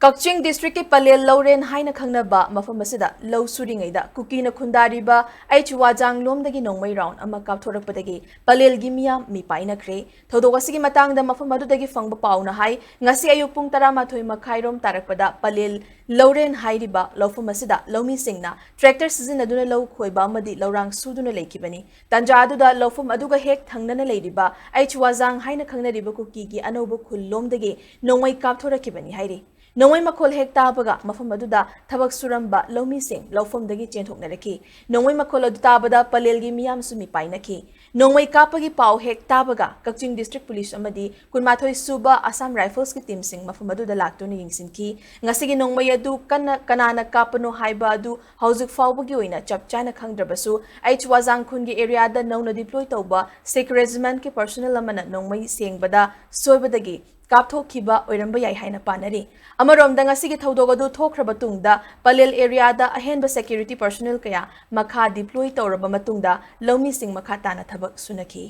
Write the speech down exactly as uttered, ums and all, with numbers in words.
ꯀꯛꯆꯤꯡ ꯗꯤꯁꯇ꯭ꯔꯤꯛꯀꯤ ꯄꯂꯦꯜ ꯂꯧꯔꯦꯟ ꯍꯥꯏꯅ ꯈꯪꯅꯕ ꯃꯐꯝ ꯑꯁꯤꯗ ꯂꯧ ꯁꯨꯔꯤꯉꯩꯗ ꯀꯨꯀꯤꯅ ꯈꯨꯟꯗꯥꯔꯤꯕ ꯑꯩꯆ ꯋꯥꯖꯥꯡ ꯂꯣꯝꯗꯒꯤ ꯅꯣꯡꯃꯩ ꯔꯥꯎꯟ ꯑꯃ ꯀꯥꯞꯊꯣꯔꯛꯄꯗꯒꯤ ꯄꯂꯦꯜꯒꯤ ꯃꯤꯌꯥꯝ ꯃꯤꯄꯥꯏꯅꯈ꯭ꯔꯦ꯫ ꯊꯧꯗꯣꯛ ꯑꯁꯤꯒꯤ ꯃꯇꯥꯡꯗ ꯃꯐꯝ ꯑꯗꯨꯗꯒꯤ ꯐꯪꯕ ꯄꯥꯎꯅ ꯍꯥꯏ, ꯉꯁꯤ ꯑꯌꯨꯛ ꯄꯨꯡ ꯇꯔꯥꯃꯥꯊꯣꯏ ꯃꯈꯥꯏꯔꯣꯝ ꯇꯥꯔꯛꯄꯗ ꯄꯂꯦꯜ ꯂꯧꯔꯦꯟ ꯍꯥꯏꯔꯤꯕ ꯂꯧꯐꯝ ꯑꯁꯤꯗ ꯂꯧꯃꯤꯁꯤꯡꯅ ꯇ꯭ꯔꯦꯛꯇꯔ ꯁꯤꯖꯤꯟꯅꯗꯨꯅ ꯂꯧ ꯈꯣꯏꯕ ꯑꯃꯗꯤ ꯂꯧꯔꯥꯡ ꯁꯨꯗꯨꯅ ꯂꯩꯈꯤꯕꯅꯤ꯫ ꯇꯥꯟꯖꯥ ꯑꯗꯨꯗ ꯂꯧꯐꯝ ꯑꯗꯨꯒ ꯍꯦꯛ ꯊꯪꯅꯅ ꯂꯩꯔꯤꯕ ꯑꯩꯆ ꯋꯥꯖꯥꯡ ꯍꯥꯏꯅ ꯈꯪꯅꯔꯤꯕ ꯀꯨꯀꯤꯒꯤ ꯑꯅꯧꯕ ꯈꯨꯜ ꯂꯣꯝꯗꯒꯤ ꯅꯣꯡꯃꯩ ꯀꯥꯞꯊꯣꯔꯛꯈꯤꯕꯅꯤ ꯍꯥꯏꯔꯤ꯫ ꯅꯣꯡꯃꯩ ꯃꯈꯣꯜ ꯍꯦꯛ ꯇꯥꯕꯒ ꯃꯐꯝ ꯑꯗꯨꯗ ꯊꯕꯛ ꯁꯨꯔꯝꯕ ꯂꯧꯃꯤꯁꯤꯡ ꯂꯧꯐꯝꯗꯒꯤ ꯆꯦꯟꯊꯣꯛꯅꯔꯛꯈꯤ꯫ ꯅꯣꯡꯃꯩ ꯃꯈꯣꯜ ꯑꯗꯨ ꯇꯥꯕꯗ ꯄꯂꯦꯜꯒꯤ ꯃꯤꯌꯥꯝꯁꯨ ꯃꯤꯄꯥꯏꯅꯈꯤ꯫ ꯅꯣꯡꯃꯩ ꯀꯥꯞꯄꯒꯤ ꯄꯥꯎ ꯍꯦꯛ ꯇꯥꯕꯒ ꯀꯛꯆꯤꯡ ꯗꯤꯁꯇ꯭ꯔꯤꯛ ꯄꯨꯂꯤꯁ ꯑꯃꯗꯤ ꯀꯨꯟꯃꯥꯊꯣꯏ ꯁꯨꯕ ꯑꯁꯥꯝ ꯔꯥꯏꯐꯜꯁꯀꯤ ꯇꯤꯝꯁꯤꯡ ꯃꯐꯝ ꯑꯗꯨꯗ ꯂꯥꯛꯇꯨꯅ ꯌꯦꯡꯁꯤꯟꯈꯤ꯫ ꯉꯁꯤꯒꯤ ꯅꯣꯡꯃꯩ ꯑꯗꯨ ꯀꯟꯅ ꯀꯅꯥꯅ ꯀꯥꯞꯄꯅꯣ ꯍꯥꯏꯕ ꯑꯗꯨ ꯍꯧꯖꯤꯛ ꯐꯥꯎꯕꯒꯤ ꯑꯣꯏꯅ ꯆꯞ ꯆꯥꯅ ꯈꯪꯗ꯭ꯔꯕꯁꯨ, ꯑꯩꯆ ꯋꯥꯖꯥꯡ ꯈꯨꯟꯒꯤ ꯑꯦꯔꯤꯌꯥꯗ ꯅꯧꯅ ꯗꯤꯄ꯭ꯂꯣꯏ ꯇꯧꯕ ꯁꯤꯈ ꯔꯦꯖꯤꯃꯦꯟꯠꯀꯤ ꯄꯔꯁꯣꯅꯦꯜ ꯑꯃꯅ ꯅꯣꯡꯃꯩ ꯁꯦꯡꯕꯗ ꯁꯣꯏꯕꯗꯒꯤ ꯀꯥꯞꯊꯣꯛꯈꯤꯕ ꯑꯣꯏꯔꯝꯕ ꯌꯥꯏ ꯍꯥꯏꯅ ꯄꯥꯅꯔꯤ꯫ ꯑꯃꯔꯣꯝꯗ, ꯉꯁꯤꯒꯤ ꯊꯧꯗꯣꯛ ꯑꯗꯨ ꯊꯣꯛꯈ꯭ꯔꯕ ꯇꯨꯡꯗ ꯄꯂꯦꯜ ꯑꯦꯔꯤꯌꯥꯗ ꯑꯍꯦꯟꯕ ꯁꯦꯀ꯭ꯌꯨꯔꯤꯇꯤ ꯄꯔꯁꯣꯅꯦꯜ ꯀꯌꯥ ꯃꯈꯥ ꯗꯤꯄ꯭ꯂꯣꯏ ꯇꯧꯔꯕ ꯃꯇꯨꯡꯗ ꯂꯧꯃꯤꯁꯤꯡ ꯃꯈꯥ ꯇꯥꯅ ꯊꯕꯛ ꯁꯨꯅꯈꯤ꯫